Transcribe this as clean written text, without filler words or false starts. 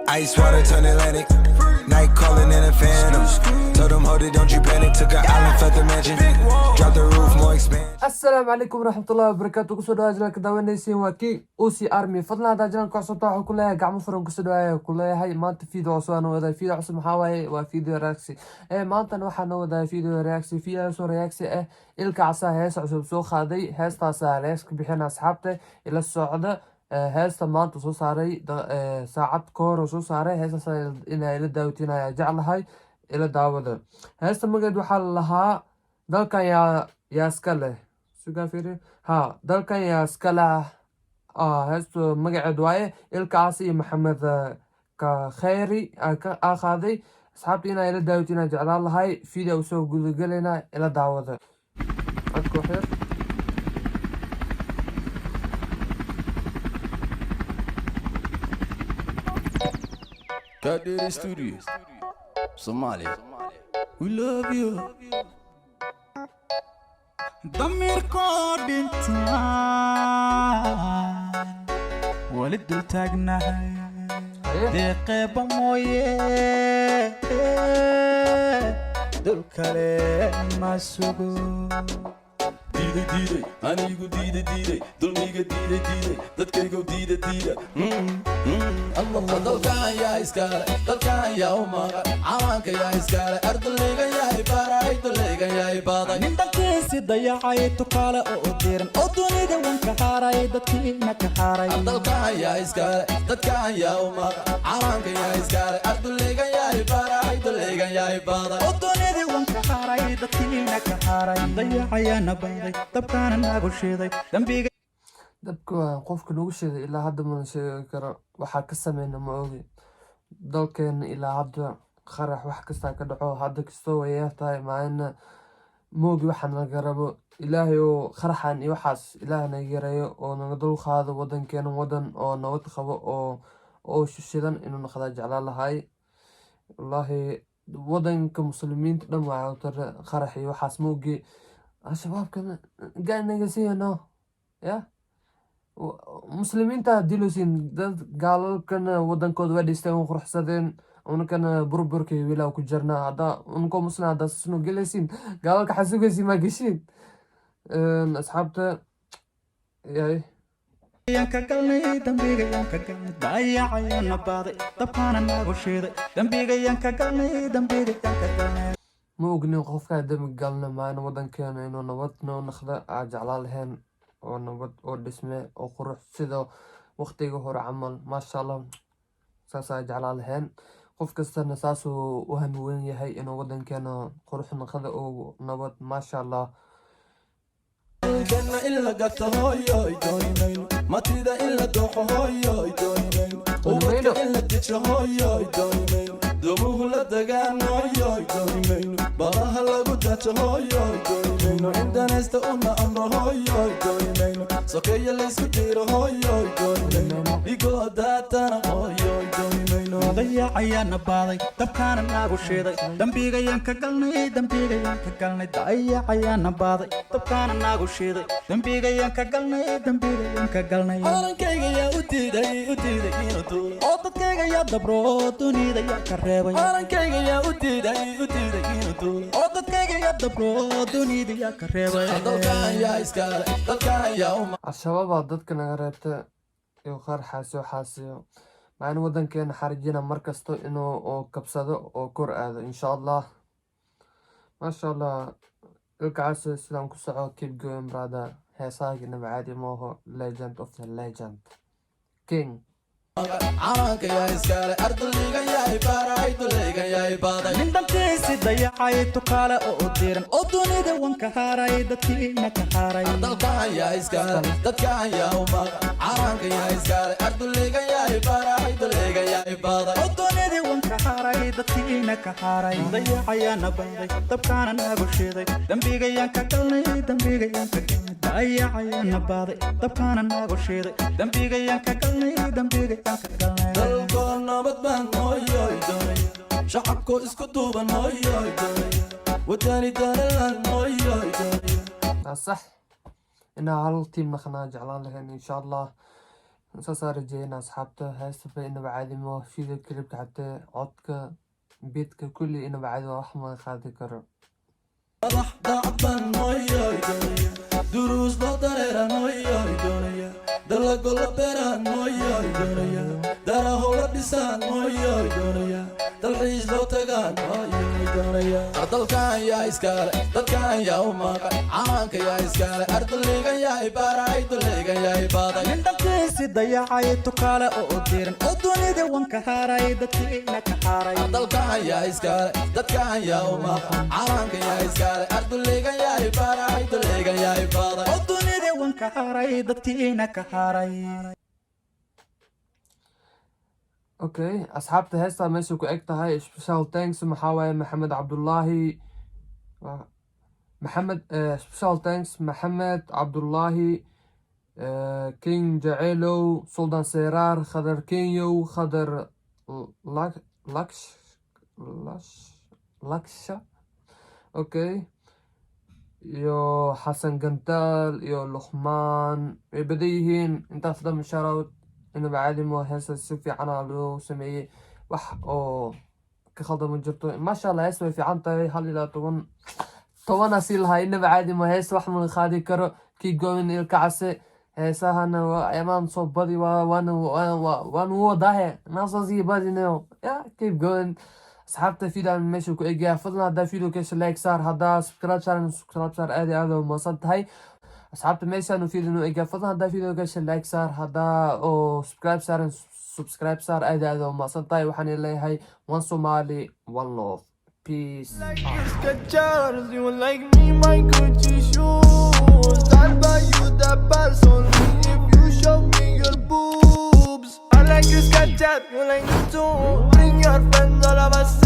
Ice water turn Atlantic. Night calling in a phantom. Told them, hold it, don't you panic. Took an island, left the mansion. Drop the roof, more expansion. Asalaamu calaykum waraxmatullahi wabarakaatu. Kusoo dhawaad channelka daawanaysiin, waa King Uc Army. Fadlan haddaa channelka cusubta, waxaan ku leeyahay gacmo furan kusoo dhawaaya ku leeyahay. Maanta video cusub aan wadaay. Video cusub maxaa waaye? Waa video reaction. Maantana waxaan noo wadaay video reaction, video soo reaction Ilkacase heesa cusub soo qaaday. Heestaasaa reaction ka bixina. Asxaabta ila socda. Heesta maanta soo saaray, saacad ka hor oo soo saaray heestaas, inay ila daawatiin ayaa jeclahay. Ila daawada. Heesta magaceed waxaa la lahaa "Dalkan yaa iska leh". Sugaa fiiri ha, "Dalkan yaa iska leh". Heestu magaceed waaye. Ilkacase iyo Maxamed ka Khayri aa qaaday. Asxaabta inaa ila daawatiin aan jeclaan lahay. Video usoo gudagelaynaa, ila daawada. Codka wax yar. Kadiri Studio, Somalia. We love you. Damiirkoo dhintaan weli dul taagnahay. Haye. Deeqeeba mooye, dul kale ma sugo. Diiday, diiday, anigu diiday, diiday, dulmiga diiday, diiday, dadkaygu diida, diida. Allah, dalkan yaa iskale? Dalkan yaa u maqan? Calanka yaa iskale? Arduligan yaa ibaray, duligan yaa ibaday? Nin dhankiisi dayacay, tukaale oo diran, oo dunida wan ka xaaray, dadkiina ka xaaray. Dalkan yaa iskale? Dadkan yaa u maqan? Calanka yaa iskale? Arduligan yaa ibaray, duligan yaa ibaday? Oo dunida wan ka xaaray, dadkiina ka xaaray. Dayacayaana bayday, dabkaana nagu shiiday, dambiga Dabka waa qofka nagu shiday. Ilaa hadda mana sheegi karo waxaa ka sameyna, ma ogi. Dalkeena ilaa hadda qarax wax kastaa ka dhaco. Hadda kastoo way yar tahay maalina, moogi waxa naga rabo. Ilaahay oo qaraxan iyo waxaas Ilaah naga yareeyo oo naga dul qaado. Wadankeena wadan oo nabad qabo oo shishidan inuu noqdaa jeclaan lahay. Wallaahi, wadanka muslimiinta dhan waa qarax iyo waxaas, moogi. Al-Shabaabkana gaa naga siiyano ya muslimiinta dilosiin. Dad gaalalkana wadankooda waa dhisteen, waa quruxsadeen. Unakana burburka iyo wilaa ku jirnaa. Hadda unkoo muslim haddaa sasno gelaysiin, gaalalka xasugaysiin maa geshiin. Asxaabta yaay. Yaan ka galnay dambiga, yaan ka galnay? Dayacayaana baaday, dabkaana nagu shiiday, dambiga yaan ka galnay? Dambiga yaan ka galnay? Ma ognin qofkaa dembi galna maalin. Wadankeena inuu nabad noo noqda aa jeclaan lahayn, oo nabad oo dhisme oo qurux sida waqtiga hore camal, maasha Allah, saasaa jeclaan lahayn. Qof kastana saasuu u hami weyn yahay, inuu wadankeena qurux noqda oo nabad, maasha Allah. Dalkana in la gato, hooyoy, dooni mayno. Matida in la dooxo, hooyoy, dooni mayno. Ubadka in la dejo, hooyoy, dooni mayno. Doomuhu la dagaan, hooyoy, dooni mayno. Badaha lagu dajo, hooyoy, dooni mayno. In danaysta una amro, hooyoy, dooni mayno. Sokeeye laysku diro, hooyoy, dooni mayno. Dhigoo daatana, hooyoy, dooni mayno. Dayacayaana baaday, dabkaana nagu shiiday, dambigayaan ka galnay? Dambigayaan ka galnay? Dayacayaana baaday, dabkaana nagu shiiday, dambigayaan ka galnay? Dambigayaan ka galnay? Calankayga yaa u diiday, u diiday inuu duulo? Oo dadkayga yaa dabro, dunida yaa ka reebay? Calankayga yaa u diiday, u diiday inuu duulo? Oo dadkayga yaa dabro, dunida yaa ka reebay? Dalkan yaa iskale? Dalkan yaa u Al-Shabaabaa dadka naga reebta iyo qaraxaasi waxaasiyo maalin. Wadankeena xarijina mar kasto inuu oo kabsado oo kor aado, insha Allah, maasha Allah. Ilkacase, sidaan ku soco. Keep going, brother. Heesahaaginaba caadi maaho. Legend of the legend, king. Calanka yaa iskale? Arduligan yaa ibaray, duligan yaa ibaday? Nin dantiisi dayacay, tukaale oo diran, oo dunida wan ka haaray, dadkiina ka haaray. Dalkan yaa iskale? Dadkan yaa u maqan? Calanka yaa iskale? Arduligan yaa ibaray, duligan yaa ibaday? Oo dunida wan ka haaray, dadkiina ka haaray. Dayacayaana bayday, dabkaana nagu shiiday, dambigayaan ka galnay? Dambigayaan ka galnay? Dayacayaana baaday, dabkaana nagu shiiday, dambigayaan ka galnay? Dambigayaan ka galnay? Dalkoo nabad baan, hooyoy, doonaya. Shacabkoo isku duuban, hooyoy, doonaya. Wadani danalan, hooyoy, doonaya. Waa sax, inaa hal team naqnaa jeclaan lahayn, insha Allah. Saasaa rajeynaa, asxaabta. Heesta inaba caadi ma, video clipka, xatee codka, beatka, kulli inaba caadi waa, wax ma qaadi karo. Madax daacad baan hooyoy doonaya, duruus loo dareeraan hooyoy doonaya, dalago la beeraan hooyoy doonaya, daraho la dhisaan hooyoy doonaya, dalxiis loo tagaan hooyoy doonaya. Ardalkan yaa iskale? Dadkan yaa u maqan? Calanka yaa iskale? Arduligan yaa ibaaray? Duligan yaa ibaaday? Nin dhankiisi dayacay, tukaale oo diran, oo dunida wanka haray, dadkiina ka haray. Ardalkan yaa iskale? Dadkan yaa u maqan? Calanka yaa iskale? Arduligan yaa ibaaray? Duligan yaa ibaaday? Oo dunida wanka haray, dadkiina ka haray. Okay, asxaabta, heestaa meesha ku eg tahay. Special thanks maxaa waaye Maxamed Cabdullaahi Maxamed, special thanks Maxamed Cabdullaahi, King Jaceelow, Sultan Seraar, Khadar Kenyow, Khadar Laksh Lash Laksha, okay, iyo Xasan Gantaal iyo Luqmaan. Way badan yihiin intaas dhan. Shoutout, inaba caadi ma, heesta si fiicana loo sameeyey, wax oo ka khaldan ma jirto. Maasha Allah, heesta way fiican tahay. 1 ilaa 10, 10 sii lahaa. Inaba caadi ma, heesta wax ma qaadi karo. Keep going, Ilka Case. Heesahana waa ayamaan soo badi, waa waana waanu wadaahe naasoo sii badinayo. Yeah, keep going. Asxaabta, videoan meesha ku egyaa. Fadlan haddaa video kasha, like saar. Haddaa subscribe saaran, subscribe saar. Aad iyo aad u mahadsan tahay. Asxaabta, meeshaan video nu egyaa. Fadlan haddaa video gasha, like saar. Haddaa oo subscribe saaran, subscribe saar. Aad iyo aad u mahadsan tahay. Waxaan leeyahay one Somali, one love, peace out. Skechers, you like me, my Gucci shoes. I'll buy you the purse only if you show me your boobs. I like you Skechers, you like me too. Bring your friends, all of us.